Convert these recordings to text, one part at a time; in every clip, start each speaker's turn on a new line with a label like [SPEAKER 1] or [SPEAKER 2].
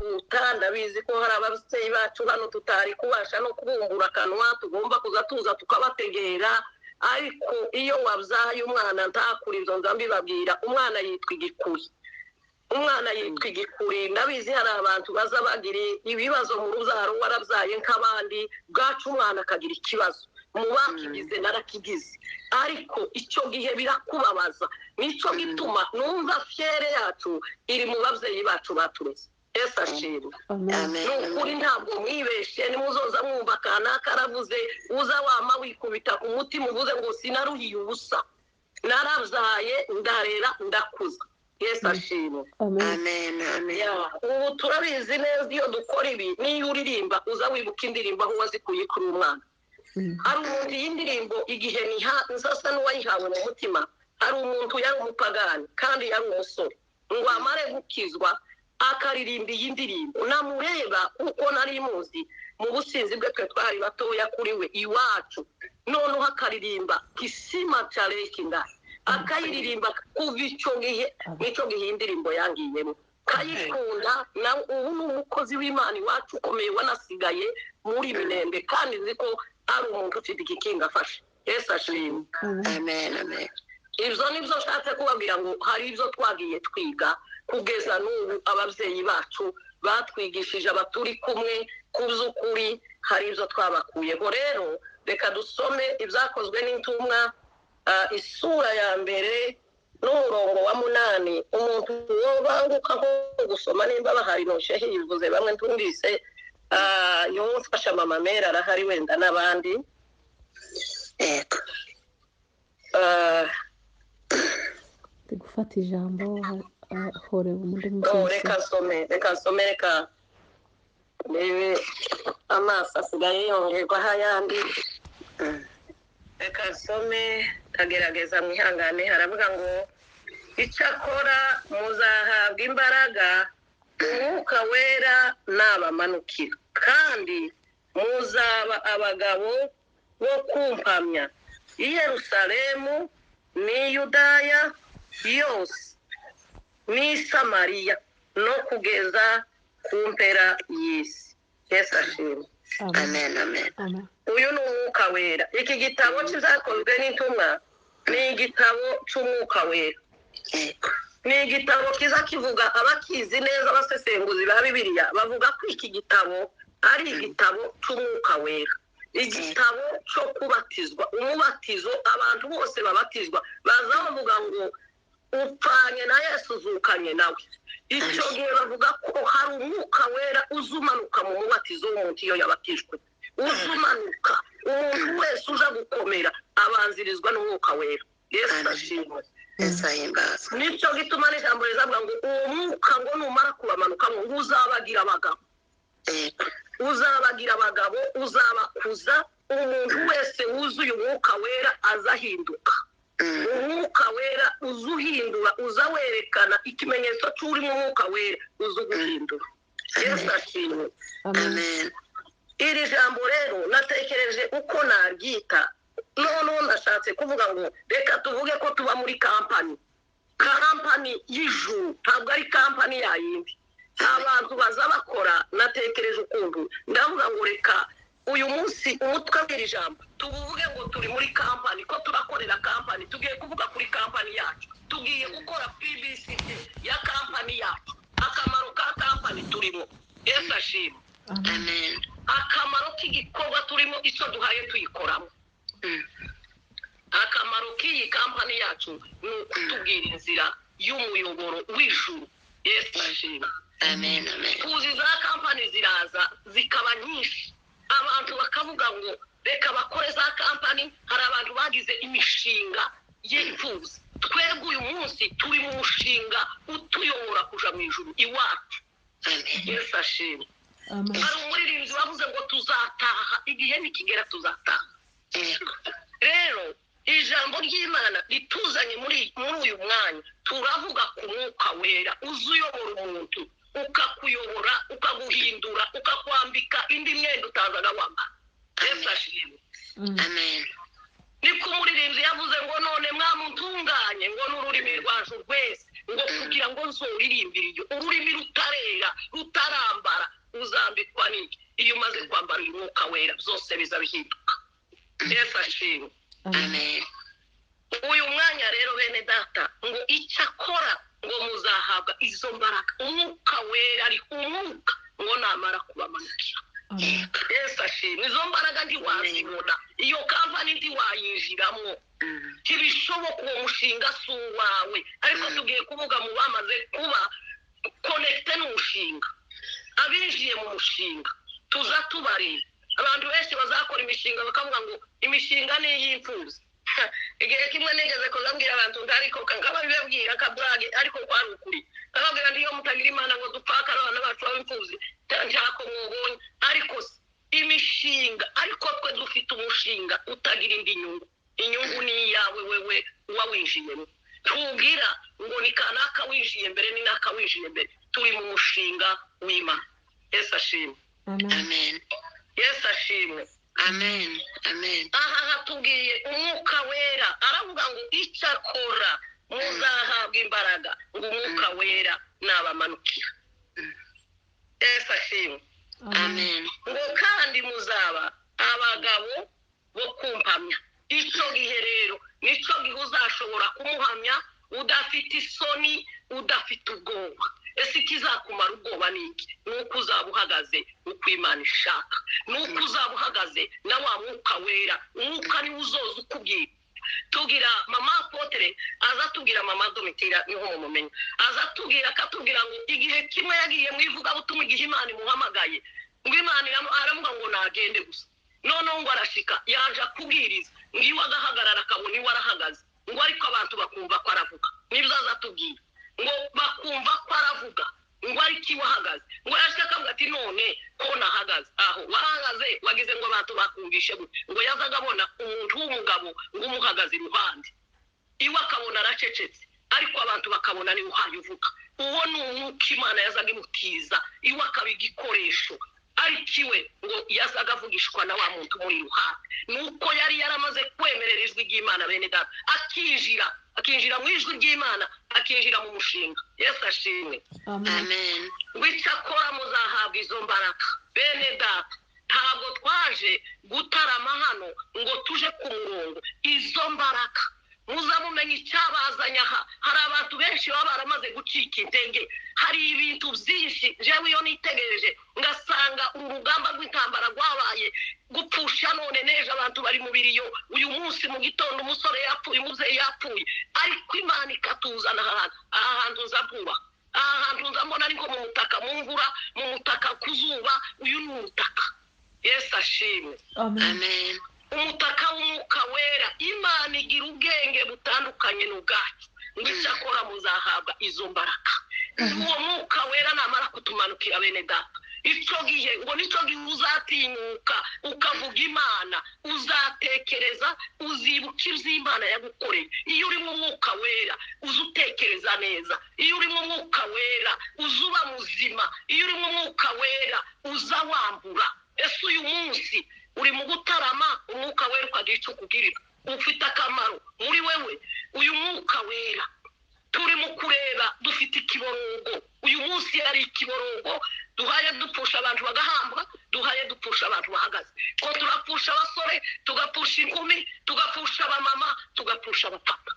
[SPEAKER 1] Birihuta. Ndabizi ko hari ababyeyi bacu hano tutari kubasha no kubumbura akanwa, tugomba kuza tuza tukabategera. Ariko iyo wabyaye umwana ntakure, ibyo nza mbibabwira, umwana yitwa igikuri, umwana yitwa igikuri. Ndabizi hari abantu baza bagira ibibazo mu rubyaro, warabyaye nk'abandi bwacu, umwana akagira ikibazo. Mu bakigize narakigize, ariko icyo gihe birakubabaza. Nicyo gituma numva fierté yacu iri mu babyeyi bacu batureze. Ese ashimwe.
[SPEAKER 2] Amen.
[SPEAKER 1] Ni ukuri, ntabwo mwibeshe. Nimuzoza mwumva kanaka aravuze, uza wama wikubita ku mutima, uvuze ngo sinaruhiye ubusa, narabyaye, ndarera, ndakuza. Yesu ashimwe.
[SPEAKER 2] Amen.
[SPEAKER 3] Amen, amen.
[SPEAKER 1] Ya, ubu turabizi neza iyo dukora ibi. Niyo uririmba, uza wibuka indirimbo aho wazikuye kuri umwana. Hari umuntu, iyi ndirimbo igihe niha nzasa n'uwayihawe mu mutima. Hari umuntu yari umupagani kandi yari umusore, ngo amare gukizwa akaririmba iyi ndirimbo. Namureba kuko nari muzi mu businzi bwe, twe twari batoya kuri we iwacu. Noneho akaririmba "Kisima cha Lekinga", akayiririmba. Kuva icyo gihe, nicyo gihe iyi ndirimbo yangiyemo, kayikunda. Nawe ubu ni umukozi w'Imana iwacu ukomeye, wanasigaye muri Minembwe, kandi nzi ko ari umuntu ufite igikinga afashe. Yesu ashimwe.
[SPEAKER 2] Amen.
[SPEAKER 3] Amen, amen.
[SPEAKER 1] Ibyo nibyo nshatse kubabwira, ngo hari ibyo twagiye twiga kugeza n'ubu ababyeyi bacu batwigishije, abaturi kumwe ku by'ukuri hari ibyo twabakuyeho. Rero reka dusome Ibyakozwe n'Intumwa, isura ya mbere n'umurongo wa 8. Umuntu wobanguka nko gusoma nimba bahari, noshe hivuze bamwe ntumvise, yomfasha. Mama Mera arahari, wenda n'abandi.
[SPEAKER 3] Yego.
[SPEAKER 2] Ndi gufata ijambo hore muri
[SPEAKER 1] Oh,
[SPEAKER 2] mbyose.
[SPEAKER 1] Reka nsome, reka nsome, reka ndebe, amaso asigaye yongerwaho ayandi. Reka nsome, kagerageza mwihangane. Haravuga ngo: "Icyakora muzahabwa imbaraga Umwuka Wera nabamanukira, kandi muzaba abagabo bo kumpamya i Yerusalemu n'i Yudaya yose n'i Samariya no kugeza ku mpera y'isi." Yesu ashimwe.
[SPEAKER 2] Amen.
[SPEAKER 3] Amen, amen.
[SPEAKER 2] Amen.
[SPEAKER 1] Uyu ni Umwuka Wera. Iki gitabo cy'Ibyakozwe n'Intumwa ni igitabo cy'Umwuka Wera. Ni igitabo kiza kivuga, abakizi neza, abasesenguzi ba Bibiliya bavuga ko iki gitabo ari igitabo cy'Umwuka Wera, igitabo cyo kubatizwa, umubatizo. Abantu bose babatizwa baza bavuga ngo upfanye na Yesu, uzukanye nawe. Icyo gihe bavuga ko hari Umwuka Wera uza umanuka mu mubatizo w'umuntu iyo yabatijwe, uza umanuka. Umuntu wese uja gukomera abanzirizwa n'Umwuka Wera. Yesu ashimwe.
[SPEAKER 3] Yesu ahimbazwe.
[SPEAKER 1] Nicyo gituma n'ijambo rizavuga ngo uwo mwuka ngo numara kubamanuka ngo uzabagira abagabo. Uzabagira abagabo, uzabakuza. Umuntu wese wuzuye Umwuka Wera azahinduka. Umwuka Wera uza uhindura, uza werekana ikimenyetso cy'urimo Umwuka Wera, uza uguhindura. Yesu ashimwe.
[SPEAKER 2] Amen.
[SPEAKER 3] Amen.
[SPEAKER 1] Iri jambo rero natekereje uko naryita. Noneho nashatse kuvuga ngo reka tuvuge ko tuba muri kampani, kampani y'ijuru, ntabwo ari kampani yayindi abantu baza bakora. Natekereje ukuntu ndavuga ngo reka uyu munsi umutwe w'iri jambo tuvuge ngo turi muri kampani, ko turakorera kampani. Tugiye kuvuga kuri kampani yacu, tugiye gukora publicité ya kampani yacu, akamaro ka kampani turimo. Yesu ashimwe.
[SPEAKER 2] Amen.
[SPEAKER 3] Amen.
[SPEAKER 1] Akamaro k'igikorwa turimo, icyo duhaye tuyikoramo. Akamaro k'iyi kampani yacu ni ukutubwira inzira y'umuyoboro w'ijuru. Yesu ashimwe.
[SPEAKER 3] Amen, amen.
[SPEAKER 1] Tuzi za kampani ziraza zikaba nyinshi, abantu bakavuga ngo reka bakore za kampani. Hari abantu bagize imishinga yifuza. Twebwe uyu munsi turi mu mushinga utuyobora kuja mu ijuru iwacu.
[SPEAKER 3] Amen.
[SPEAKER 1] Yesu ashimwe.
[SPEAKER 2] Amen.
[SPEAKER 1] Hari umuririmbyi wavuze ngo tuzataha, igihe nikigera tuzataha. Rero ijambo ry'Imana rituzanye muri uyu mwanya, turavuga ku Mwuka Wera uza uyobora umuntu, ukakuyobora, ukaguhindura, ukakwambika indi myenda utazaga wambara. Yesu ashimwe.
[SPEAKER 3] Amen.
[SPEAKER 1] Niko umuririmbyi yavuze ngo none mwamuntunganye ngo n'ururimi rwacu rwese. Ngo kugira ngo nzoririmbire iyo ururimi rutarera rutarambara, uzambikwa n'iki? Iyo umaze kwambara uyu mwuka wera, byose biza bihinduka. Yesu ashimwe.
[SPEAKER 3] Amen.
[SPEAKER 1] Uyu mwanya rero, bene data, ngo icyo akora, ngo muzahabwa izo mbaraga, umwuka wera, ari umwuka, ngo namara kubamanukira. Yesu ashimwe. Izo mbaraga ntiwazibona, iyo kampani ntiwayinjiramo, ntibishoboka, uwo mushinga si uwawe. Ariko tugiye kuvuga mu bamaze kuba connecté n'umushinga, abinjiye mu mushinga. Tuza tubareba abantu benshi bazakora imishinga, bakavuga ngo imishinga ni iy'imfubyi. Igihe kimwe nigeze kuzambwira abantu, ariko nkababibabwira akaburage, ariko kwari ukuri. Nkababwira nti iyo mutagira Imana ngo dupfakare, abana bacu b'imfubyi, ntako mwubonye. Ariko se imishinga, ariko twe dufite umushinga utagira indi nyungu. Inyungu ni iyawe wewe uba winjiyemo. Tubwira ngo ni kanaka winjiye mbere, ni naka winjiye mbere. Turi mu mushinga w'Imana. Yesu ashimwe.
[SPEAKER 3] Amen.
[SPEAKER 1] Yesu ashimwe.
[SPEAKER 3] Amen. Amen.
[SPEAKER 1] Aha hatubwiye umwuka wera, aravuga ngo icyo akora, muzahabwa imbaraga, ngo umwuka wera nabamanukira. Yesu ashimwe.
[SPEAKER 3] Amen.
[SPEAKER 1] Ngo kandi muzaba abagabo bo kumpamya. Icyo gihe rero nicyo gihe uzashobora kumuhamya udafite isoni, udafite ubwoba. Ese ikizakumara ubwoba ni iki? Ni uko uzaba uhagaze uko Imana ishaka, ni uko uzaba uhagaze na wa mwuka wera. Umwuka niwe uzoza ukubwira. Tugira mama apôtre aza tubwira, mama Domitira niho mumumenya, aza tubwira, akatubwira ngo igihe kimwe yagiye mu ivugabutumwa, igihe Imana imuhamagaye, ngo Imana aramuga ngo nagende gusa. Noneho ngo arashika, yaje akubwiriza, ngo iwe agahagarara, akabona iwe arahagaze, ngo ariko abantu bakumva ko aravuga. Nibyo aza atubwira, ngo bakumva ko aravuga, ngo ariko iwe ahagaze. Ngo yashika akavuga ati: "None ko nahagaze aho wahagaze, wagize ngo abantu bakumvishe gute?" Ngo yazaga abona umuntu w'umugabo ngo umuhagaze iruhande, iwe akabona aracecetse, ariko abantu bakabona niwe uhaye uvuga. Uwo ni umwuka Imana yazaga imutiza, iwe akaba igikoresho, ariko iwe ngo yazaga avugishwa na wa muntu umuri iruhande. Ni uko yari yaramaze kwemerera ijwi ry'Imana, bene data, akinjira mu ijwi ry'Imana, akinjira mu mushinga. Yesu ashimwe.
[SPEAKER 3] Amen.
[SPEAKER 1] Ngo icyakora muzahabwa izo mbaraga. Bene data, ntabwo twaje gutarama hano ngo tuje ku murongo. Izo mbaraga muza mumenya icyabazanye aha. Hari abantu benshi baba baramaze gucika intege, hari ibintu byinshi. Jewe iyo nitegereje ngasanga uru rugamba rw'intambara rwabaye gupfusha none n'ejo, abantu bari mu biriyo. Uyu munsi mu gitondo umusore yapfuye, umubyeyi yapfuye, ariko Imana ikatuzana aha hantu. Aha hantu nza bwubaha, aha hantu nza mbona ariko mu mutaka, mu mvura, mu mutaka, ku zuba. Uyu ni umutaka. Yesu ashimwe.
[SPEAKER 3] Amen.
[SPEAKER 1] Umutaka w'umwuka wera. Imana igira ubwenge butandukanye n'ubwacu. Ngo icyakora muzahabwa izo mbaraga, uwo mwuka wera namara kutumanukira. Bene data, icyo gihe ngo nicyo gihe uzatinyuka ukavuga Imana, uzatekereza, uzibuka ibyo Imana yagukoreye. Iyo uri mu mwuka wera uza utekereza neza, iyo uri mu mwuka wera uza uba muzima, iyo uri mu mwuka wera uza wambura. Ese uyu munsi uri mu gutarama, umwuka wera ukagira icyo ukugirira, ufite akamaro muri wewe uyu mwuka wera? Turi mu kureba, dufite ikiborogo. Uyu munsi hari ikiborogo, duhaye dupfusha abantu bagahambwa, duhaye dupfusha abantu bahagaze, ko turapfusha abasore, tugapfusha inkumi, tugapfusha abamama, tugapfusha abapapa.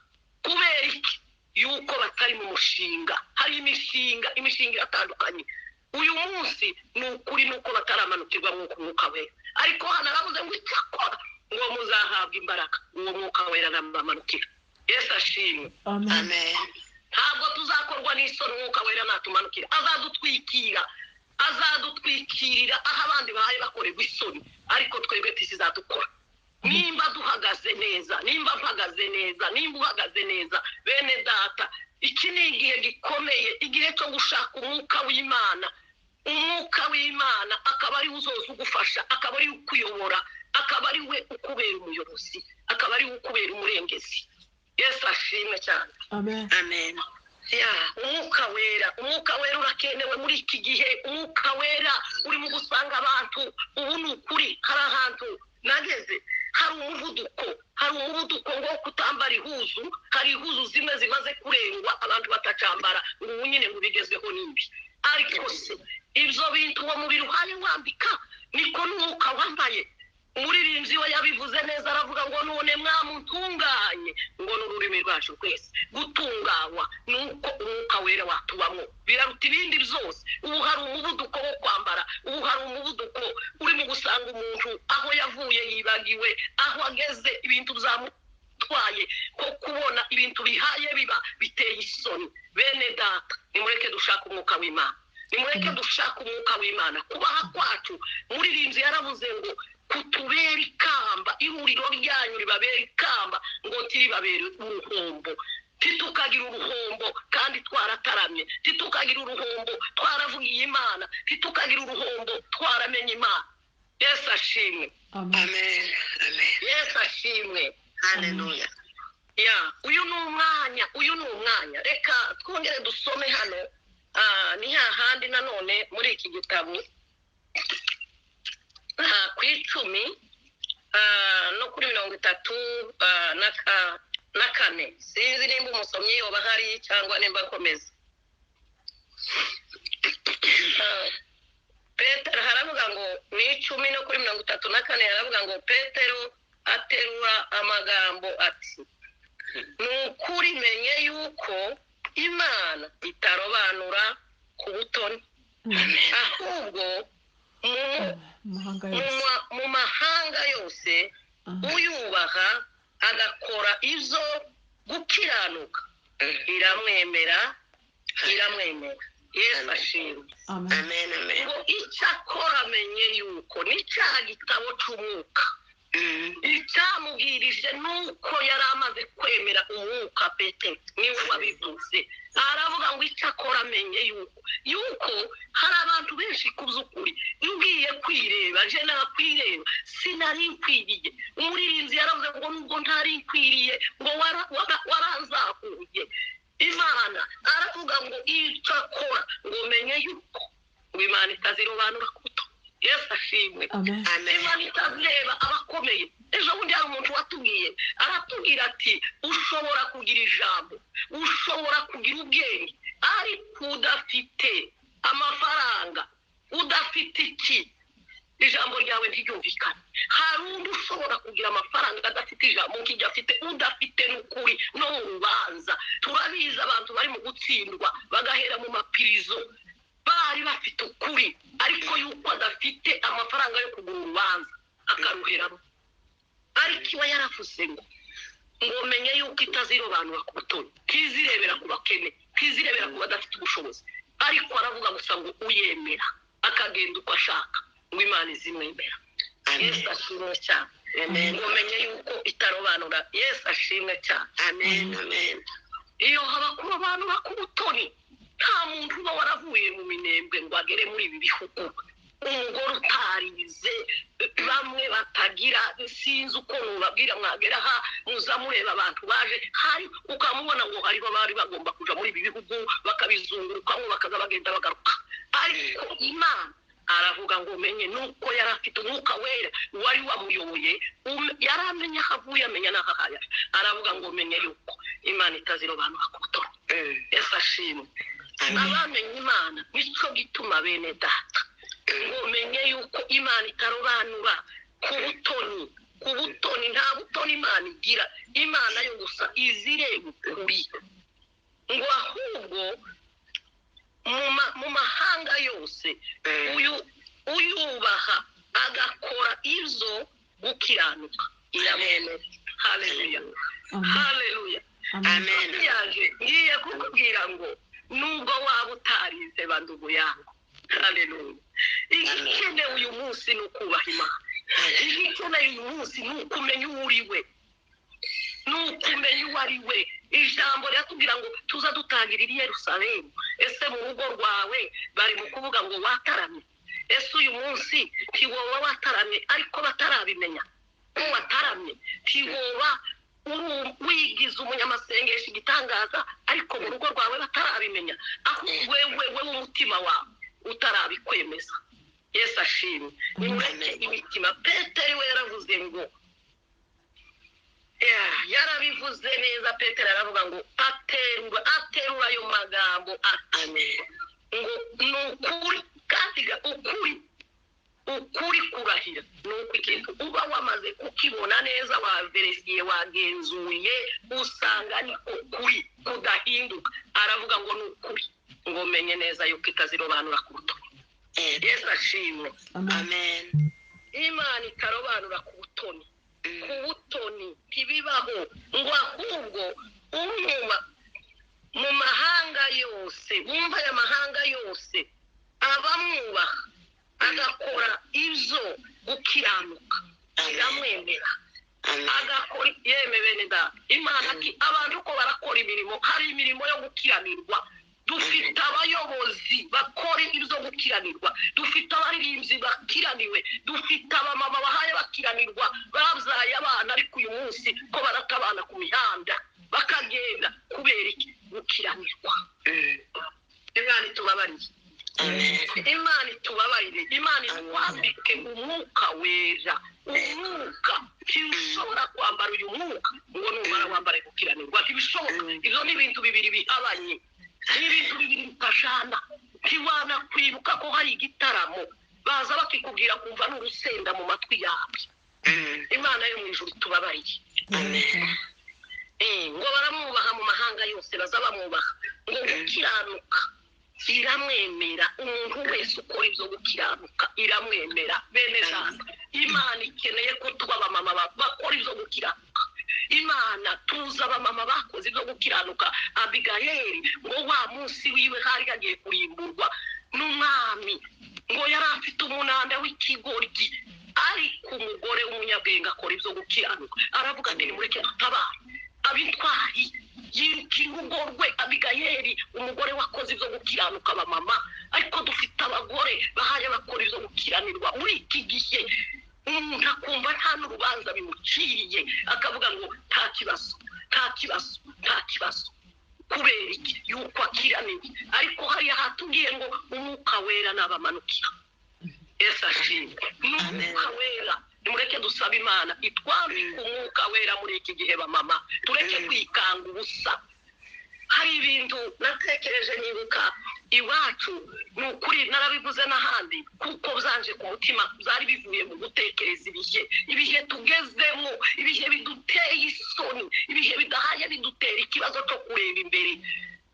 [SPEAKER 1] Kubera iki? Yuko batari mu mushinga. Hari imishinga, imishinga iratandukanye. Uyu munsi ni ukuri, ni uko bataramanukirwa mwuka, umwuka wera. Ariko hano aravuze ngo icyakora ngo muzahabwa imbaraga, uwo mwuka wera nabamanukira. Yesu ashimwe.
[SPEAKER 3] Amen.
[SPEAKER 1] Ntabwo tuzakorwa n'isoni umwuka wera natumanukira. Azadutwikira, azadutwikirira aho abandi bahaye bakorerwa isoni, ariko twebwe tizizadukora nimba duhagaze neza, nimba mpagaze neza, nimba uhagaze neza. Bene data, iki ni igihe gikomeye, igihe cyo gushaka umwuka w'Imana. Umwuka w'Imana akaba ari we uzoza ugufasha, akaba ari we ukuyobora, akaba ari we ukubera umuyobozi, akaba ari we ukubera umurengezi. Yesu ashimwe cyane.
[SPEAKER 2] Amen.
[SPEAKER 3] Amen.
[SPEAKER 1] Ya, umwuka wera, umwuka wera urakenewe muri iki gihe. Umwuka wera uri mu gusanga abantu ubu. Ni ukuri, hari ahantu nageze. Hari umuvuduko, hari umuvuduko ngo wo kutambara ihuzu. Hari ihuzu zimwe zimaze kurengwa, abantu batacambara ubu nyine ngo bigezweho n'ibi. Ariko se ibyo bintu uwo mubiri uhaye wambika niko n'umwuka wambaye? Umuririmbyi we yabivuze neza, aravuga ngo none mwamutunganye ngo n'ururimi rwacu twese. Gutunganywa ni uko umwuka wera watubamo, biraruta ibindi byose. Ubu hari umuvuduko wo kwambara, ubu hari umuvuduko uri mu gusanga umuntu aho yavuye yibagiwe aho ageze, ibintu byamutwaye ko kubona ibintu bihaye biba biteye isoni. Bene data, nimureke dushake umwuka w'Imana, nimureke dushake umwuka w'Imana. Kubaha kwacu, muririmbyi yaravuze ngo kutubera ikamba, ihuriro ryanyu ribabera ikamba, ngo ntiribabere uruhombo. Ntitukagira uruhombo kandi twarataramye, ntitukagira uruhombo twaravugiye Imana, ntitukagira uruhombo twaramenye Imana. Yesu ashimwe.
[SPEAKER 2] Amen.
[SPEAKER 3] Amen. Amen.
[SPEAKER 1] Yesu ashimwe.
[SPEAKER 3] Hallelujah.
[SPEAKER 1] Ya, uyu ni umwanya, uyu ni umwanya. Reka twongere dusome hano, ni hahandi nanone muri iki gitabo, ku 10 no kuri 34. Sinzi nimba umusomyi yoba ahari cyangwa nimba akomeza. Petero haravuga ngo ni 10 no kuri 34, haravuga ngo Petero aterura amagambo ati: ni ukuri menye yuko Imana itarobanura ku butoni, ahubwo
[SPEAKER 2] Mu mahanga yose.
[SPEAKER 1] mu mahanga yose uyubaha agakora izo gukiranuka iramwemera, iramwemera. Yesu ashimwe.
[SPEAKER 2] Amen.
[SPEAKER 3] Amen. Amen.
[SPEAKER 1] Ngo icyo akora amenye yuko ni cya gitabo cy'umwuka. Icyamubwirije nuko yari amaze kwemera umwuka. Petero niwe wabivuze, aravuga ngo icyo akora amenye yuko hari abantu benshi ku by'ukuri ngiye kwireba, je nakwireba sinari nkwiriye. Umuririmbyi yaravuze ngo nubwo ntari nkwiriye, ngo waranzahuye Imana. Aravuga ngo icyo akora ngo menye yuko ngo Imana itazirobanura ku buto. Yesu ashimwe.
[SPEAKER 2] Amen.
[SPEAKER 3] Amen.
[SPEAKER 1] Imana itazireba abakomeye. Ejo bundi hari umuntu watubwiye, aratubwira ati ushobora kugira ijambo, ushobora kugira ubwenge, ariko udafite amafaranga, udafite iki, ijambo ryawe ntiryumvikane. Hari undi ushobora kugira amafaranga adafite ijambo nk'iryo afite, udafite n'ukuri no mu rubanza. Turabizi, abantu bari mu gutsindwa bagahera mu mapirizo bari bafite ukuri, ariko yuko adafite amafaranga yo kugura urubanza akaruheramo. Ariko iwe yaravuze ngo menye yuko itazirobanura ku butoni, ntizirebera ku bakene, ntizirebera ku badafite ubushobozi, ariko aravuga gusa ngo uyemera akagenda uko ashaka, ngo Imana izimwemera. Yesu ashimwe cyane.
[SPEAKER 3] Amen.
[SPEAKER 1] Ngo menye yuko itarobanura. Yesu ashimwe cyane.
[SPEAKER 3] Amen. Amen.
[SPEAKER 1] Iyo haba kurobanura ku butoni, nta muntu uba waravuye mu Minembwe ngo agere muri ibi bihugu, umugore utarize, bamwe batagira, sinzi uko nubabwira. Mwagera aha muza mureba abantu baje hari, ukamubona ngo hariho bari bagomba kuja muri ibi bihugu bakabizungurukamo, bakaza bagenda bagaruka. Ariko Imana aravuga ngo menye nuko yari afite umwuka wera wari wamuyoboye, yari amenye aho avuye, amenya n'aho ahaye. Aravuga ngo menye yuko Imana itazirobanura ku butoni. Yesu ashimwe. Abamenye Imana, nicyo gituma bene data, ngo menye yuko Imana itarobanura ku butoni, ku butoni. Nta butoni Imana igira, Imana yo gusa izireba ukuri. Ngo ahubwo mu mahanga yose uyu uyubaha agakora izo gukiranuka iramwemera. Haleluya.
[SPEAKER 2] Amen.
[SPEAKER 1] Haleluya.
[SPEAKER 2] Amen.
[SPEAKER 3] Amen.
[SPEAKER 1] Yaje ngiye kukubwira ngo nubwo waba utarize, bandugu yangu, haleluya, igikenewe uyu munsi ni ukubaha Imana. Igikenewe uyu munsi ni ukumenya uwo uri we, ni ukumenya uwo ari we. Ijambo riratubwira ngo tuza dutangirira i Yerusalemu. Ese mu rugo rwawe bari mu kuvuga ngo wataramye? Ese uyu munsi ntiwoba wataramye ariko batarabimenya ko wataramye? Ntiwoba wigize umunyamasengesho igitangaza ariko mu rugo rwawe batarabimenya, aho wewe wewe umutima wawe utarabikwemeza? Yesu ashimwe. Nimureke imitima. Peteri we yaravuze ngo Yarabivuze neza. Petero aravuga ngo aterura ayo magambo ati ngo ni ukuri, kandi ukuri kurahira ni uko ikintu uba wamaze kukibona neza, waveresiye, wagenzuye, usanga ni ukuri kudahinduka. Aravuga ngo ni ukuri, ngo menye neza yuko itazirobanura ku butoni. Yesu ashimwe.
[SPEAKER 3] Amen.
[SPEAKER 1] Imana itarobanura ku butoni, ku butoni ntibibaho, ngo ahubwo umwuma mu mahanga yose, bumva aya mahanga yose abamwubaha agakora ibyo gukiranuka, iramwemera agakora. Yeme bene data, Imana abantu ko barakora imirimo, hari imirimo yo gukiranirwa. Dufite abayobozi bakora ibyo gukiranirwa, dufite abaririmbyi bakiraniwe, dufite abamama bahaye bakiranirwa, babyaye abana, ariko uyu munsi ko baratabana ku mihanda bakagenda kubera iki? Gukiranirwa. Imana itubabarire, Imana itubabarire, Imana itwambike umwuka wera. Umwuka ntiushobora kwambara uyu mwuka ngo numara wambare gukiranirwa, ntibishoboka. Ibyo ni ibintu bibiri bihabanye, ni ibintu bibiri bitashana. Ntiwana kwibuka ko hari igitaramo baza bakikubwira kumva n'urusenda mu matwi yawe. Imana yo mu ijuru itubabariye. Ngo baramwubaha mu mahanga yose, baza bamwubaha ngo gukiranuka iramwemera. Umuntu wese ukora ibyo gukiranuka iramwemera. Bene data, Imana ikeneye ko tuba abamama bakora ibyo gukiranuka. Imana tuzi abamama bakoze ibyo gukiranuka. Abigayeli ngo wa munsi wiwe hari hagiye kurimburwa n'umwami, ngo yari afite umunanda w'ikigoryi, ariko umugore w'umunyabwenge akora ibyo gukiranuka. Aravuga ati nimureke atabara abitwari, yirukira urugo rwe. Abigayeli umugore wakoze ibyo gukiranuka, abamama. Ariko dufite abagore bahaye bakora ibyo gukiranirwa muri iki gihe, umuntu akumva nta n'urubanza bimuciriye, akavuga ngo nta kibazo, nta kibazo, nta kibazo. Kubera iki? Yuko akiraniwe. Ariko hariya hatubwiye ngo umwuka wera nabamanukira. Yesu ashimwe. N'umwuka wera, nimureke dusabe Imana itwambike umwuka wera muri iki gihe bamama, tureke kwikanga ubusa. Hari ibintu natekereje nibuka iwacu, ni ukuri narabivuze n'ahandi, kuko byanje ku mutima, byari bivuye mu gutekereza ibihe, ibihe tugezemo, ibihe biduteye isoni, ibihe bidahaye bidutera ikibazo cyo kureba imbere,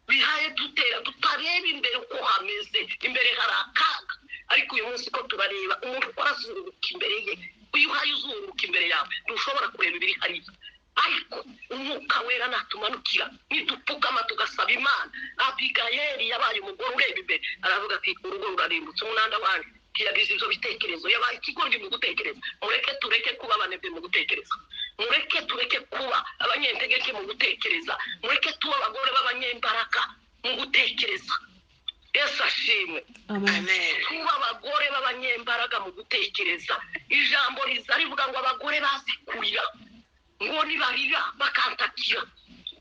[SPEAKER 1] bihaye dutera tutareba imbere uko hameze. Imbere hari akaga, ariko uyu munsi ko turareba umuntu uko arazunguruka imbere ye, uyu uhaye uzunguruka imbere yawe ntushobora kureba ibiri hariya. Ariko umwuka wera natumanukira, nidupfukama tugasaba Imana. Abigayeli yabaye umugore ureba imbere, aravuga ati urugo rurarimbutse, umunanda wanjye. Ntiyagize ibyo bitekerezo, yabaye ikigoryi mu gutekereza. Mureke tureke kuba abanebwe mu gutekereza, mureke tureke kuba abanyentegeke mu gutekereza, mureke tuba abagore b'abanyembaraga mu gutekereza. Yesu ashimwe.
[SPEAKER 3] Amen.
[SPEAKER 1] Tuba abagore b'abanyembaraga mu gutekereza. Ijambo riza rivuga ngo abagore bazi kurira, ngo nibarira bakantakira,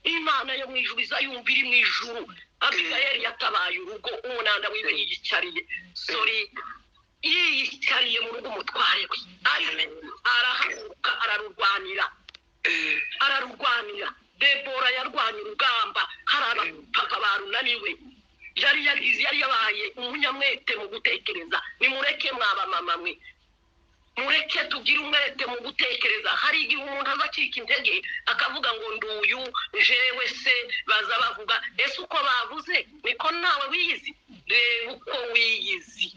[SPEAKER 1] Imana yo mu ijuru izayumva iri mu ijuru. Abigayeli yatabaye urugo, umunanda wiwe yiyicariye, sorry, yiyicariye mu rugo umutware we, ariko arahaguruka ararurwanira, ararurwanira. Debora yarwanye urugamba, hari abapapa barunaniwe. Yari yabaye umunyamwete mu gutekereza. Nimureke mwaba mama mwe, mureke tugire umwete mu gutekereza. Hari igihe umuntu azacika intege akavuga ngo nduyu jewe se baza bavuga, ese uko bavuze niko nawe wiyizi? Reba uko wiyizi.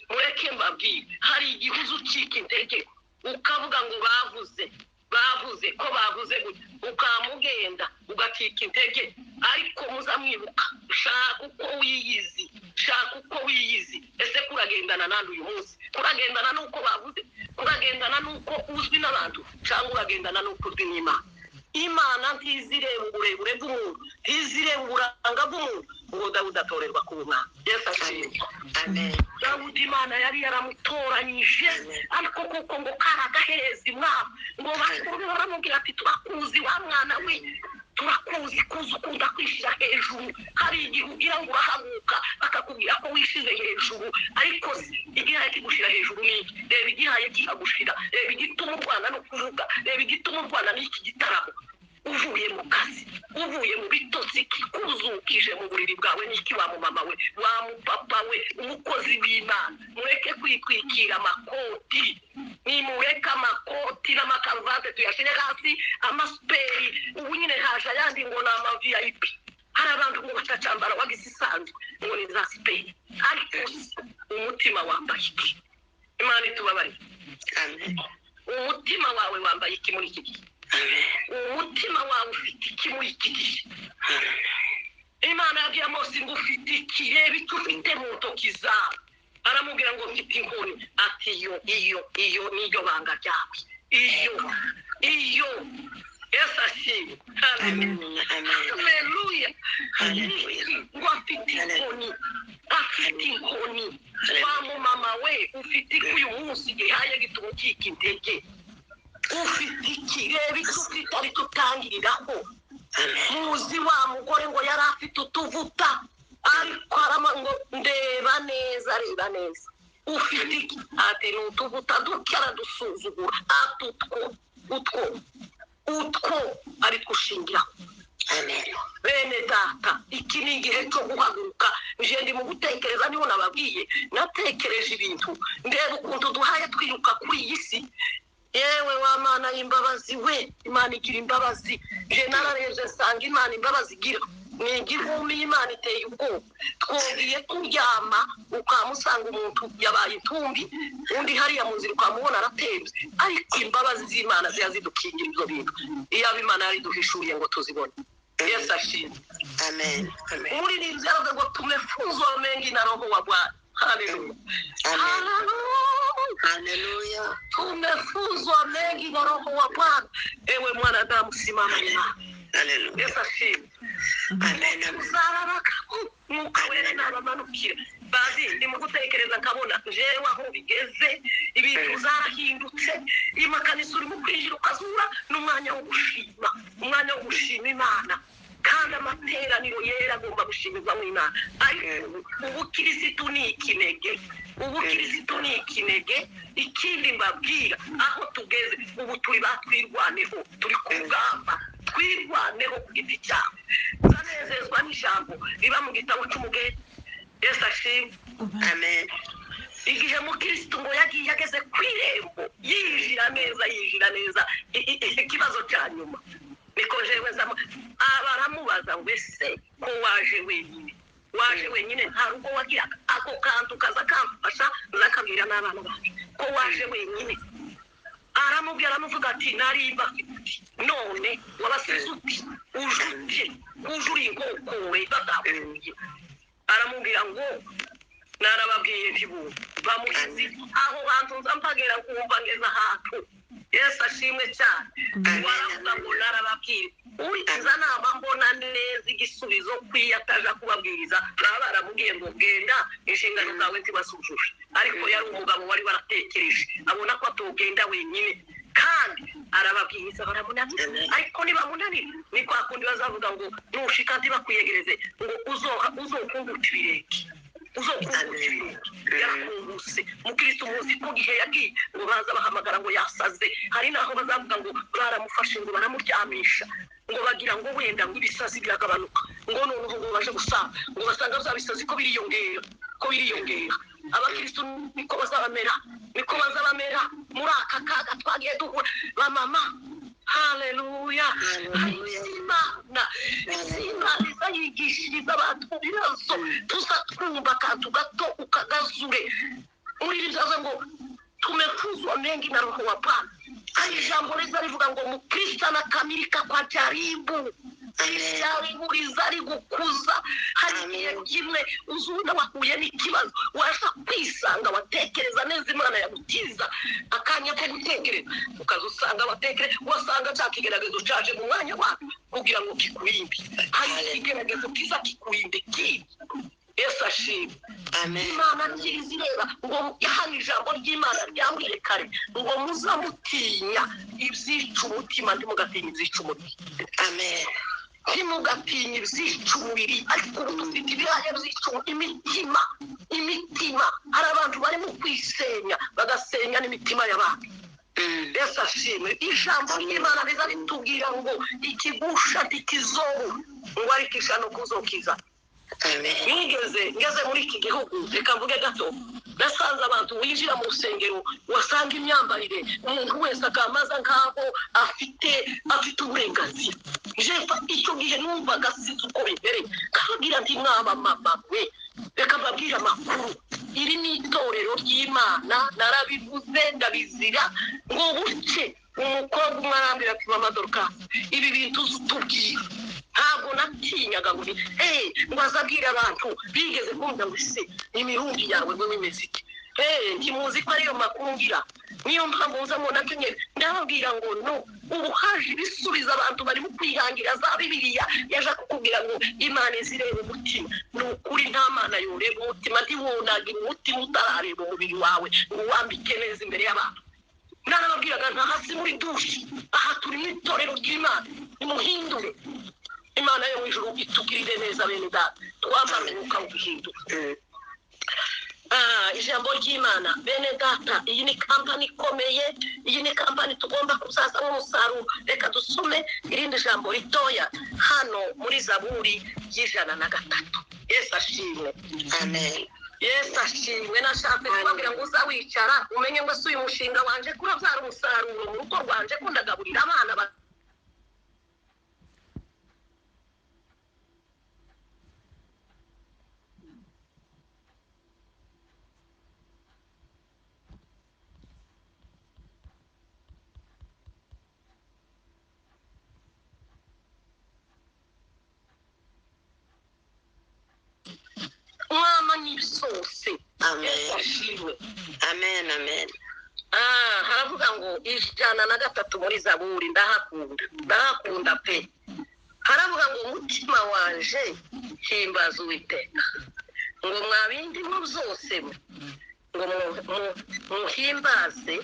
[SPEAKER 1] Mureke mbabwire, hari igihe uzucika intege ukavuga ngo bavuze, bavuze ko bavuze gutya, ukamugenda ugacika intege. Ariko muzamwibuka, shaka uko wiyizi, shaka uko wiyizi. Ese kuragendana nande uyu munsi? Kuragendana n'uko bavuze? Kuragendana n'uko uzwi n'abantu? Cyangwa uragendana n'uko uzwi n'Imana? Imana ntizireba uburebure bw'umuntu, ntizireba uburanga bw'umuntu, ngo Dawudi atorerwa kuba umwami. Yesu ashimwe.
[SPEAKER 3] Amen.
[SPEAKER 1] Dawudi Imana yari yaramutoranyije, ariko kuko ngo karagahereza imwami, ngo bakuru baramubwira ati turakuzi wa mwana we, turakuzi kuzi ukunda kwishyira hejuru. Hari igihe ugira ngo urahaguka bakakubwira ko wishize hejuru, ariko igihaye kigushira hejuru ni iki? Reba igihaye kikagushira, reba igituma urwana no kuvuga, reba igituma urwana n'iki gitaramo. Uvuye mu kazi, uvuye mu bitotsi, kikuzukije mu buriri bwawe n'iki wa mumama we, wa mupapa we, umukozi w'Imana. Mureke kwitwikira amakoti, nimureke amakoti n'amakaruvate tuyashyire hasi, amasuperi ubu nyine haje ayandi ngo ni ama VIP. Hari abantu ngo batacambara wagize isanzwe ngo ni za superi, ariko umutima wambaye iki? Imana itubabarire.
[SPEAKER 3] Amen.
[SPEAKER 1] Umutima wawe wambaye iki muri iki gihe?
[SPEAKER 3] Amen.
[SPEAKER 1] Umutima wawe ufite iki muri iki gihe? Imana yabwiye Mose ngo ufite iki? Reba icyo ufite mu ntoki zawe. Aramubwira ngo mfite inkoni. Ati iyo iyo iyo niyo banga ryawe, iyo iyo. Yesu ashimwe.
[SPEAKER 3] Amen.
[SPEAKER 1] Haleluya.
[SPEAKER 3] Haleluya.
[SPEAKER 1] Ngo afite inkoni, afite inkoni. Wa mumama we, ufite iki uyu munsi gihaye gituma ucika intege? Ufite iki? Reba icyo ufite aricyo utangiriraho.
[SPEAKER 3] Amen.
[SPEAKER 1] Muzi wa mugore ngo yari afite utuvuta, ariko arama ngo ndeba neza, reba neza, ufite iki? Ati ni utuvuta duke. Aradusuzugura, ati utwo utwo utwo ariko ushingiraho.
[SPEAKER 3] Amen.
[SPEAKER 1] Bene data, iki ni igihe cyo guhaguruka. Nje ndi mu gutekereza, niho nababwiye, natekereje ibintu, ndeba ukuntu duhaye twiruka kuri iyi si. Yewe wa Mana y'imbabazi we, Imana igira imbabazi. Nje nararebye nsanga Imana imbabazi igira ni igihumbi. Imana iteye ubwoba. Twongeye kuryama ukamusanga umuntu yabaye intumbi, undi hariya mu nzira ukamubona aratembye. Ariko imbabazi z'Imana ziba zidukingira ibyo bintu, iyaba Imana yariduhishuriye ngo tuzibone. Yesu ashimwe.
[SPEAKER 3] Amen. Amen.
[SPEAKER 1] Umuririmbyi yaravuze ngo tumefunzwa mengi na Roho wa Bwana. Haleluya.
[SPEAKER 3] Amen.
[SPEAKER 1] Haleluya.
[SPEAKER 3] Haleluya.
[SPEAKER 1] Tumefunzwa mengi na Roho wa Bwana. Ewe mwanadamu, simama imara.
[SPEAKER 3] Haleluya.
[SPEAKER 1] Yesu ashimwe.
[SPEAKER 3] Amen. Amen.
[SPEAKER 1] Uzararaka Mwuka Wera nabamanukira. Bazi ndi mu gutekereza nkabona jewe aho bigeze, ibintu zarahindutse. Imakanisa urimo kwinjira ukazura, n'umwanya wo gushima, umwanya wo gushima Imana. Kandi amateraniro yera agomba gushimirwamo Imana. Ariko ubukirisitu ni ikinege, ubukirisitu ni ikinege. Ikindi mbabwira, aho tugeze ubu turi batwirwaneho, turi ku rugamba, twirwaneho ku giti cyawe. Nzanezezwa n'ijambo riba mu gitabo cy'umugeni. Yesu ashimwe.
[SPEAKER 3] Amen.
[SPEAKER 1] Igihe mukirisitu ngo yagiye ageze ku irembo, yinjira neza, yinjira neza. Ikibazo cya nyuma niko jewe nzamo, baramubaza ngo ese ko waje wenyine, waje wenyine nta rugo wagiraga? Ako kantu kaza kamfasha, nzakabwira n'abana bacu ko waje wenyine. Aramubwira, aramuvuga ati nari mbafite, none wabasize uti uje ute, uje uri inkokore batakuye. Aramubwira ngo narababwiye ntibumve, bamuhizi aho hantu nza mpagera nkumva ngeze ahantu. Yesu ashimwe cyane. Waravuga ngo narababwiye, urikiza nama mbona neza igisubizo kwiyo ataja kubabwiriza. Baba baramubwiye ngo genda inshingano zawe ntibasujuje, ariko yari umugabo wari waratekereje, abona ko atogenda wenyine, kandi arababwiriza baramunanira. Ariko nibamunanira ni kwa kundi bazavuga ngo nushika ntibakwiyegereze, ngo uzokunguta ibirenge, uzokunguta ibirenge. Yarakunguse mukristo. Muzi ko gihe yagiye ngo baza bahamagara ngo yasaze. Hari n'aho bazavuga ngo baramufashe ngo baramuryamisha, ngo bagira ngo wenda ngo ibisazi biragabanuka, ngo noneho ngo baje gusanga ngo basanga bya bisazi ko biriyongera, ko biriyongera. Abakristo niko bazabamera, niko bazabamera muri aka kaga twagiye duhura. Bamama, haleluya. Imana, Imana iza yigishiriza abantu mu bibazo. Tuza twumva akantu gato ukagazure. Muri iri byaza ngo tumefuzwa mengi na Roho wa Bwana. Hari ijambo riza rivuga ngo mukristo anakamilika kwa jaribu. Ijaribu riza rigukuza. Hari igihe kimwe uzubona wahuye n'ikibazo, waza kwisanga watekereza neza, Imana yagutiza akanya ko gutekereza, ukaza usanga watekereza, wasanga cya kigeragezo caje mu mwanya wawe kugira ngo kikurimbe. Hari ikigeragezo kiza kikurimbe kindi. Yesu ashimwe.
[SPEAKER 3] Amen.
[SPEAKER 1] Imana ntirizi ireba ngo hano ijambo ry'Imana ryambwiye kare ngo muzamutinya ibyica umutima, ntimugatinya ibyica umubiri.
[SPEAKER 3] Amen.
[SPEAKER 1] Ntimugatinya ibyica umubiri, ariko ubu dufite ibiraya byica imitima. Imitima, hari abantu barimo kwisenya, bagasenya n'imitima y'abantu. Yesu ashimwe. Ijambo ry'Imana riza ritubwira ngo ikigusha ntikizobu, ngo ariko ishano kuzokiza. Nigeze ngeze muri iki gihugu, reka mvuge gato, nasanze abantu winjira mu rusengero wasanga imyambarire umuntu wese akamaza nkaho afite uburenganzira. Jefa icyo gihe numvaga sinzi uko bimereye, nkababwira nti mwaba mama mwe, reka mbabwire amakuru. Iri ni itorero ry'Imana, narabivuze ndabizira ngo buce. Umukobwa umwe arambwira ati mama Dorcas, ibi bintu uzutubwira. Ntabwo natinyaga ngo ni ngo azabwire abantu bigeze kumva ngo ese imirundi yawe ngo bimeze iki? Ntimuzi ko ariyo makuru ngira, niyo mpamvu nza ngo nakenyere. Ndababwira ngo no, ubu haje ibisubizo, abantu barimo kwihangira za Bibiliya yaje kukubwira ngo Imana izireba umutima. Ni ukuri nta Mana yoreba umutima, ntiwonagira umutima utarareba umubiri wawe ngo uwambike neza imbere y'abantu. Narababwiraga nta hasi muri dushi, aha turi mu itorero ry'Imana, nimuhindure. Imana yo mu ijuru itugirire neza bene data, twambare umwuka wo guhinduka. Ijambo ry'Imana bene data, iyi ni kampani ikomeye, iyi ni kampani tugomba kuzaza nk'umusaruro. Reka dusome irindi jambo ritoya hano muri Zaburi y'103. Yesu ashimwe.
[SPEAKER 3] Amen.
[SPEAKER 1] Yesu ashimwe. Nashatse kubabwira ngo uza wicara umenye ngo si uyu mushinga wanje kurabyara umusaruro mu rugo rwanje, ko ndagaburira abana mama ni byose.
[SPEAKER 3] Amen. Amen, amen.
[SPEAKER 1] Haravuga ngo 103 muri Zaburi, ndahakunda, ndahakunda pe. Haravuga ngo umutima wanje himbaza Uwiteka, ngo mwabindi mu byose ngo muhimbaze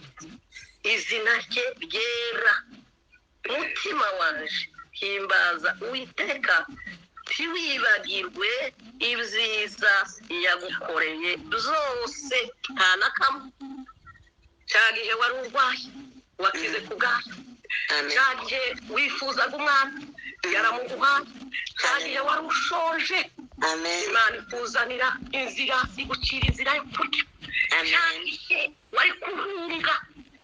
[SPEAKER 1] izina rye ryera. Mutima wanje himbaza Uwiteka, ntiwibagirwe ibyiza yagukoreye byose, nta na kamwe. Cya gihe wari urwaye wakize ku bwayo, cya gihe wifuzaga umwana yaramuguhaye, cya gihe wari ushoje Imana ikuzanira inzira, igucira inzira yo kurya, cya gihe wari kuhunga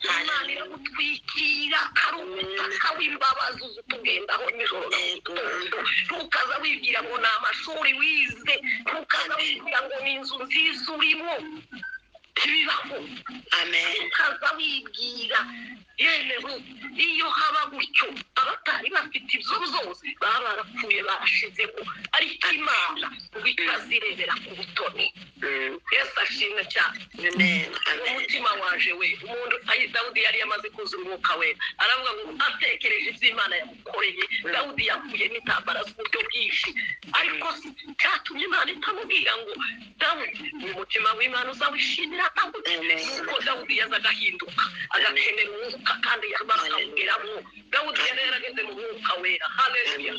[SPEAKER 1] Imana iragutwikira karubutaka w'imbabazi utugendaho nijoro na mugitondo. Ntukaza wibwira ngo ni amashuri wize, ntukaza wibwira ngo ni inzu nziza urimo, ntibibaho. Ntukaza wibwira yemewe. Iyo haba gutyo abatari bafite ibyo byose baba barapfuye barashizeho, ariko Imana ngo ikazirebera ku butoni. Yesu ashimwe cyane. Umutima waje we, umuntu Dawudi yari yamaze kuzura umwuka we, aravuga ngo atekereje ibyo Imana yamukoreye. Dawudi yahuye n'intambara z'uburyo bwinshi, ariko cyatumye Imana itamubwira ngo Dawudi, umutima w'Imana uzawishimira Dawudi. Nuko Dawudi yaza agahinduka agakenera umwuka, kandi yamara akawugeramo. Dawudi yari yarageze mu mwuka wera. Haleluya.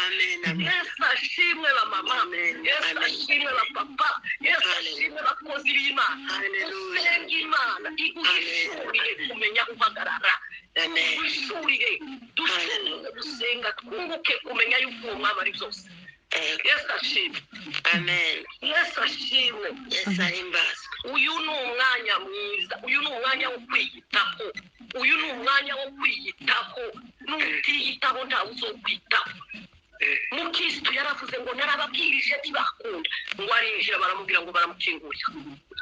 [SPEAKER 3] Amen.
[SPEAKER 1] Yesu ashimwe ba mama, Yesu ashimwe ba papa, Yesu ashimwe bakozi b'Imana. Usenga Imana iguhishurire kumenya guhagarara, iguhishurire dushobore gusenga, twunguke kumenya yuko uwo mwami ari byose. Yesu ashimwe.
[SPEAKER 3] Amen.
[SPEAKER 1] Yesu ashimwe.
[SPEAKER 3] Yesu ahimbazwe.
[SPEAKER 1] Uyu ni umwanya mwiza, uyu ni umwanya wo kwiyitaho, uyu ni umwanya wo kwiyitaho. Nutiyitaho ntawe uzokwitaho. Mukristo yaravuze ngo narababwirije ntibakunda, ngo arinjira baramubwira ngo baramukingurira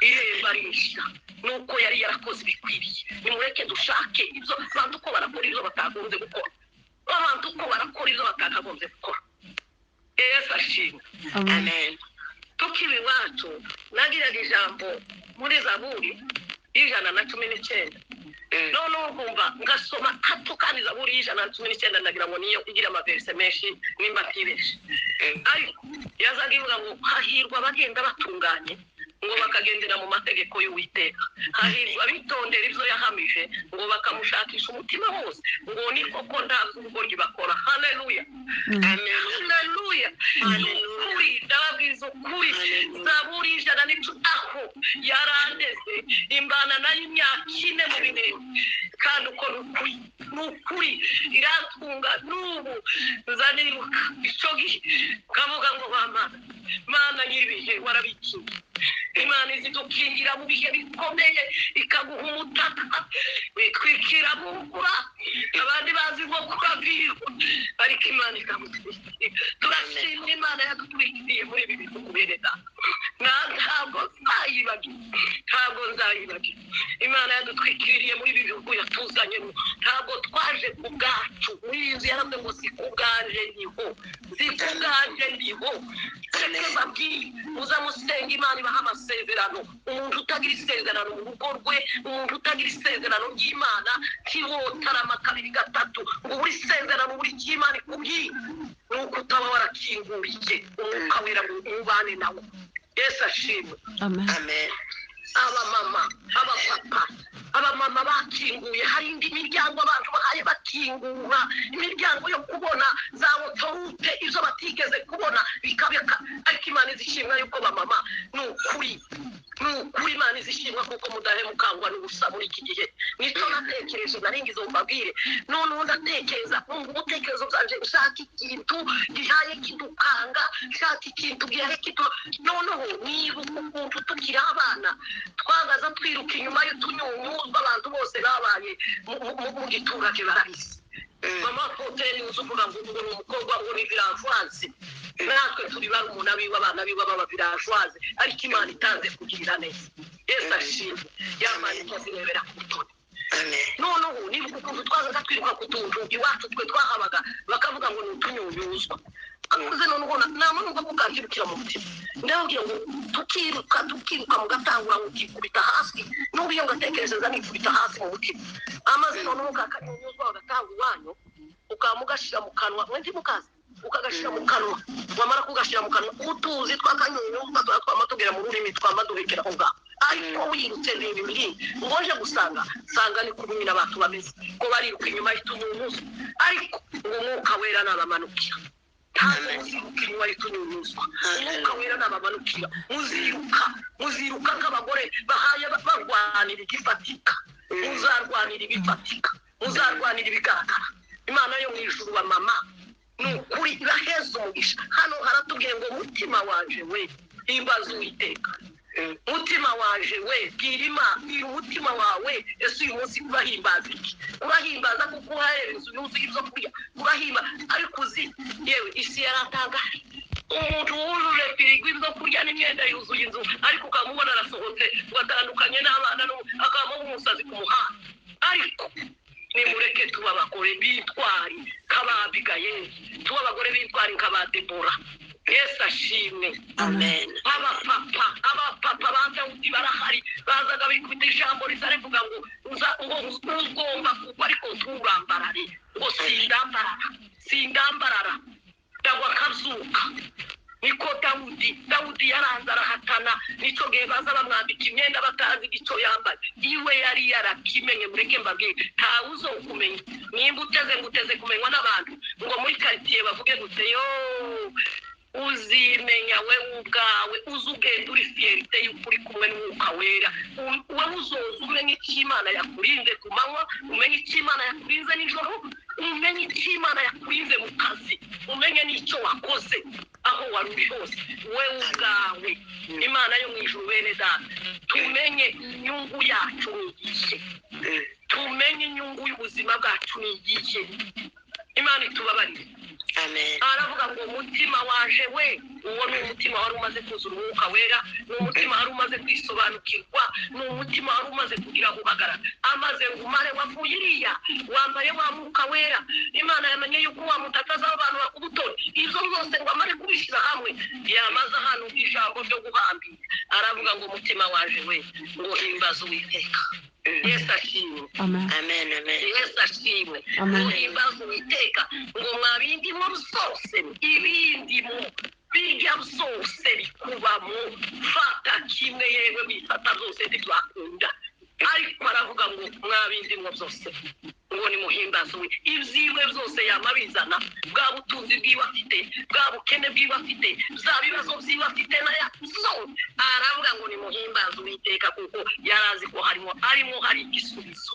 [SPEAKER 1] irembo, arinjira. Nuko yari yarakoze ibikwiriye. Nimureke dushake ibyo abantu uko barakora ibyo batagombye gukora, abantu uko barakora ibyo batakagombye gukora. Yesu ashimwe.
[SPEAKER 3] Amen.
[SPEAKER 1] Tukiba iwacu nagiraga ijambo muri Zaburi 119. Noneho nkumva ngasoma hato, kandi Zaburi 119 ndagira ngo niyo igira amaverse menshi nimba atibeshe, ariko yazaga ivuga ngo hahirwa abagenda batunganye, ngo bakagendera mu mategeko y'Uwiteka, hahirwa abitondera ibyo yahamije, ngo bakamushakisha umutima wose, ngo ni koko nta z'ubugoryi bakora. Haleluya. Haleluya. Ukuri, ndababwiza ukuri. Zaburi 110 aho Yarandeze imbana nayo imyaka 4 mu Minembwe, kandi uko ni ukuri iratunga. N'ubu nza nibuka ico gihe nkavuga ngo mama, Mana nyir'ibihe, warabikinye. Imana izidukingira mu bihe bikomeye, ikaguha umutaka witwikira mu mvura, abandi bazi ngo kuravirwa, ariko Imana ikagutwikira. Turashimira Imana yadutwikiriye muri ibi bihugu. Bene data, ntabwo nzayibagira, ntabwo nzayibagira. Imana yadutwikiriye muri ibi bihugu yatuzanyemo. Ntabwo twaje ku bwacu. Muri iyi nzu yaravuze ngo si ku bwanje ndiho, si ku bwanje ndiho. Reka mbabwire, muza musenga Imana ibaha amasezerano. Umuntu utagira isezerano mu rugo rwe, umuntu utagira isezerano ry'Imana, ntiwotarama kabiri gatatu ngo buri sezerano, buri cy'Imana ikubwiye, ni uko utaba warakinguriye Umwuka Wera ngo ubane nawe. Yesu ashimwe.
[SPEAKER 2] Amen.
[SPEAKER 3] Amen.
[SPEAKER 1] Abamama, abapapa, abamama bakinguye, hari indi miryango abantu bahaye bakingura imiryango yo kubona za autoroute, izo batigeze kubona bikabeka. Ariko Imana izishimwa yuko bamama, ni ukuri, ni ukuri, Imana izishimwa kuko mudahemukangwa n'ubusa muri iki gihe. Nicyo natekereje, naringize mbabwire. Noneho ndatekereza, numva ubutekerezo bwanje ushaka ikintu gihaye kidukanga, ushaka ikintu gihaye kidu. Noneho nibuka ukuntu tukiri abana twagaza twiruka inyuma y'utunyunyuzwa. Abantu bose babaye mu giturage barabizi. Mama Hoteli uzi uvuga ngo ni umukobwa, ngo ni villageoise. Natwe turi barumuna biwe, abana biwe baba villageoise, ariko Imana itanze kugirira neza. Yesu ashimwe, yamana ikazirebera ku butoni.
[SPEAKER 3] Amen.
[SPEAKER 1] Noneho nibuka ukuntu twazaga twiruka ku tuntu iwacu twe twahabaga, bakavuga ngo ni utunyunyuzwa akoze. Noneho nama numva kukankirukira mu mutima, ndababwira ngo tukiruka, tukiruka, mugatangura mukikubita hasi. N'ubu iyo ngatekereza nikubita hasi mu mutima. Amaze noneho kakanyunyuzwa bagatanga iwanyu, ukaba mugashyira mu kanwa, mwe ntimukazi, ukagashyira mu kanwa. Wamara kugashyira mu kanwa, utuzi tw'akanyunyuzwa tuba twama tugera mu rurimi, twama duhekera aho ngaho. Ariko wirutse reba imirire ngo nje gusanga sanga ni kumwe n'abantu bameze ko bariruka inyuma y'utunyunyuzwa, ariko ngo Umwuka Wera nabamanukira, ntabwo muziruka inyuma y'utunyunyuzwa. Umwuka Wera nabamanukira, muziruka, muziruka nk'abagore bahaye barwanira igifatika. Muzarwanira ibifatika, muzarwanira ibigaragara. Imana yo mu ijuru, wa mama, ni ukuri iraheza umugisha. Hano haratubwiye ngo mutima wanje we, himbaza Uwiteka. Mutima waje we, bwira Imana, bwira umutima wawe. Ese uyu munsi urahimbaza iki? Urahimbaza kuko uhaherera inzu yuzuye ibyo kurya? Urahimba ariko uzi, yewe, isi yaratangaje. Umuntu wujuje firigo, ibyo kurya n'imyenda yuzuye inzu, ariko ukamubona arasohotse ngo atandukanye n'abana, akabamo umusazi ku muhanda. Ariko nimureke tuba abagore b'intwari nk'aba Abigayeli, tuba abagore b'intwari nk'aba Debora. Yesu ashimwe.
[SPEAKER 3] Amen.
[SPEAKER 1] Abapapa, abapapa ba Dawudi barahari, bazaga bikubita ijambo riza rivuga ngo ngo ugomba kugwa ariko nturambarare, ngo sindambarara, sindambarara, ndagwa akazuka. Niko Dawudi, Dawudi yaranze arahatana. Nicyo gihe baza bamwambika imyenda batazi icyo yambaye, iwe yari yarakimenye. Mureke mbabwire, ntawe uzokumenya nimba uteze ngo uteze kumenywa n'abantu, ngo muri karitsiye bavuge gute yo. Uzimenya wewe ubwawe, uzi ugenda uri fierté y'uko uri kumwe n'Umwuka Wera. Wowe uzoza umenye icyo Imana yakurinze ku manywa, umenye icyo Imana yakurinze nijoro, umenye icyo Imana yakurinze mu kazi, umenye n'icyo wakoze aho wari uri hose, wewe ubwawe. Imana yo mu ijuru, bene data, tumenye inyungu yacu ni igihe, tumenye inyungu y'ubuzima bwacu ni igihe. Imana itubabarire.
[SPEAKER 3] Amen.
[SPEAKER 1] Aravuga ngo umutima waje we, uwo ni umutima wari umaze kuzura Umwuka Wera, ni umutima wari umaze kwisobanukirwa, ni umutima wari umaze kugira aho uhagarara. Amaze ngo umare wavuye iriya wambaye wa Mwuka Wera, Imana yamenye yuko wa mutakaza abantu bakubutoni, ibyo byose ngo amare kubishyira hamwe, yamaze ahantu ijambo ryo guhambira, aravuga ngo umutima waje we, ngo himbaze Uwiteka. Yesu ashimwe.
[SPEAKER 2] Amen.
[SPEAKER 3] Amen. Amen.
[SPEAKER 1] Yesu ashimwe.
[SPEAKER 2] Amen.
[SPEAKER 1] Ngo himbaze Uwiteka, ngo mwabindimo byose, ibindimo birya byose bikubamo, fata kimwe, yewe wifata byose ntibyakunda. Ariko aravuga ngo mwabindimwo byose ngo nimuhimbaze we. Ibyiwe byose yamabizana, bwa butunzi bwiwe afite, bwa bukene bwiwe afite, bya bibazo byiwe afite, naya zose aravuga ngo nimuhimbaze Uwiteka, kuko yari azi ko harimo arimo hari igisubizo.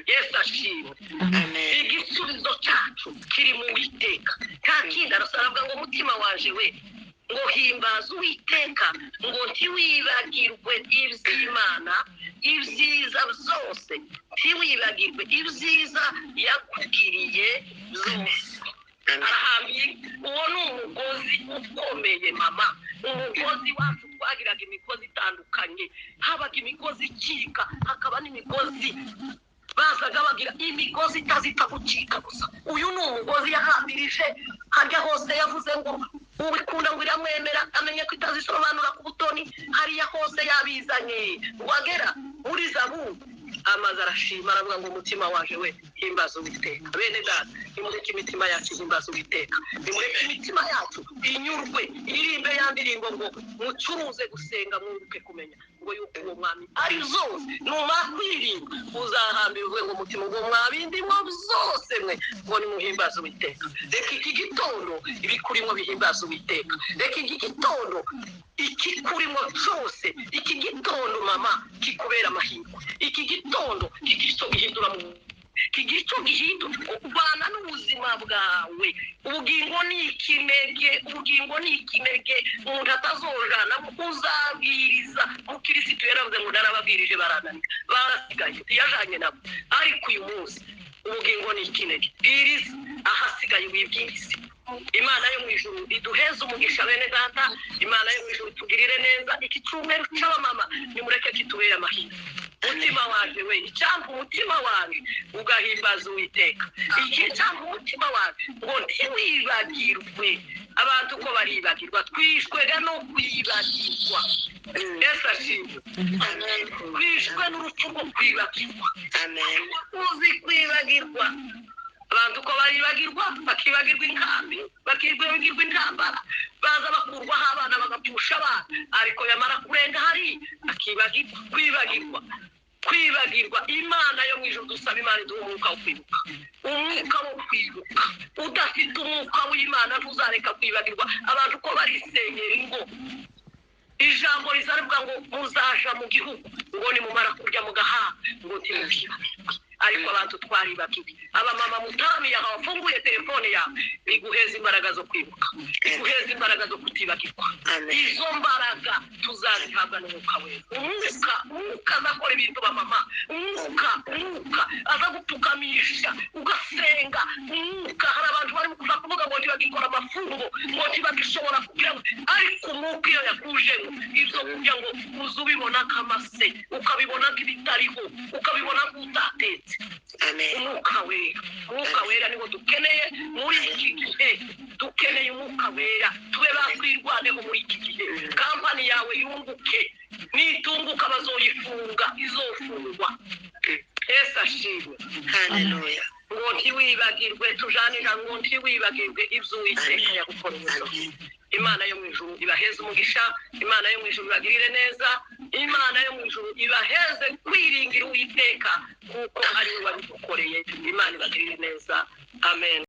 [SPEAKER 1] Yesu ashimwe.
[SPEAKER 3] Amen.
[SPEAKER 1] Igisubizo cyacu kiri mu Witeka, nta kindi. Aravuga ngo umutima waje we, ngo himbaza Uwiteka, ngo ntiwibagirwe iby'Imana, ibyiza byose, ntiwibagirwe ibyiza yakugiriye byose. Arahambiye. Uwo ni umugozi ukomeye, mama. Umugozi wacu, twagiraga imigozi itandukanye. Habaga imigozi icika, hakaba n'imigozi bazaga bagira imigozi itazipfa gucika gusa. Uyu ni umugozi yahambirije harya hose. Yavuze ngo uwikunda ngo iramwemera, amenye ko itazisobanura ku butoni. Hariya hose yabizanye, ngo agera muri Zabu amaze arashima, aravuga ngo umutima waje we, himbaza Uwiteka. Bene data, nimureke imitima yacu ihimbaza Uwiteka, nimureke imitima yacu inyurwe, irimbe ya ndirimbo ngo mucuruze gusenga, mwunguke kumenya ngo yuko uwo mwami ari zose. Numara kwirinda uzahambira uvuge ngo umutima ngo mwabindimwo byose mwe, ngo nimuhimbaze Uwiteka. Reka iki gitondo ibikurimo bihimbaze Uwiteka. Reka iki gitondo ikikurimo cyose, iki gitondo mama, kikubera amahirwe. Iki gitondo kigira icyo gihindura mu kigira icyo gihindura ubana n'ubuzima bwawe. Ubugingo ni ikinege, ubugingo ni ikinege umuntu atazojana. Uzabwiriza mukirisitu yaravuze ngo narababwirije barananira, barasigaye, ntiyajanye nabo. Ariko uyu munsi ubugingo ni ikinege, bwiriza ahasigaye wibwirize. Imana yo mu ijuru iduheze umugisha, bene data. Imana yo mu ijuru itugirire neza. Iki cyumweru cy'abamama nimureke kitubere amahirwe. Umutima wanjye we, icyampa umutima wanjye ugahimbaza Uwiteka. Iki cyampa umutima wanjye ngo ntiwibagirwe. Abantu ko baribagirwa, twishwega no kwibagirwa. Yesu ashimwe.
[SPEAKER 3] Amen.
[SPEAKER 1] Twishwe n'urupfu rwo kwibagirwa.
[SPEAKER 3] Amen.
[SPEAKER 1] Uzi kwibagirwa, abantu ko baribagirwa, bakibagirwa inkambi, bakibagirwa intambara, baza bakurwaho abana, bagapfusha abana, ariko yamara kurenga hari akibagirwa. Kwibagirwa, kwibagirwa. Imana yo mu ijuru, dusaba Imana iduha umwuka wo kwibuka, umwuka wo kwibuka. Udafite umwuka w'Imana ntuzareka kwibagirwa. Abantu ko barisenyera ingo, ijambo rizavuga ngo muzaja mu gihugu, ngo nimumara kurya mugahaha, ngo ntimuzibagirwe. Ariko abantu twaribagiwe. Abamama mutaramiye aha, wafunguye telefone yawe, biguheza imbaraga zo kwibuka, biguheza imbaraga zo kutibagirwa.
[SPEAKER 3] Amen.
[SPEAKER 1] Izo mbaraga tuzazihabwa n'Umwuka Wera. Umwuka azakora ibintu, bamama. Umwuka aza gupfukamisha ugasenga. Umwuka, hari abantu bari kuva kuvuga ngo ntibagikora amafungo, ngo ntibagishobora kugira ngo, ariko umwuka iyo yakujemo ibyo kurya, ngo uze ubibona nk'amase, ukabibona nk'ibitariho, ukabibona nk'utatetse.
[SPEAKER 3] Amen.
[SPEAKER 1] Umwuka Wera, Umwuka Wera niwo dukeneye muri iki gihe. Dukeneye Umwuka Wera, tube bakwirwaneho muri iki gihe. Kampani yawe yunguke, nitunguka bazoyifunga, izofungwa. Yesu ashimwe.
[SPEAKER 3] Hallelujah.
[SPEAKER 1] Ngo ntiwibagirwe, tujanira ngo ntiwibagirwe ibyo Uwiteka yagukoreye byose.
[SPEAKER 3] Amen.
[SPEAKER 1] Imana yo mu ijuru ibaheze umugisha. Imana yo mu ijuru ibagirire neza. Imana yo mu ijuru ibaheze kwiringira Uwiteka, kuko ari we wabigukoreye. Imana ibagirire neza. Amen.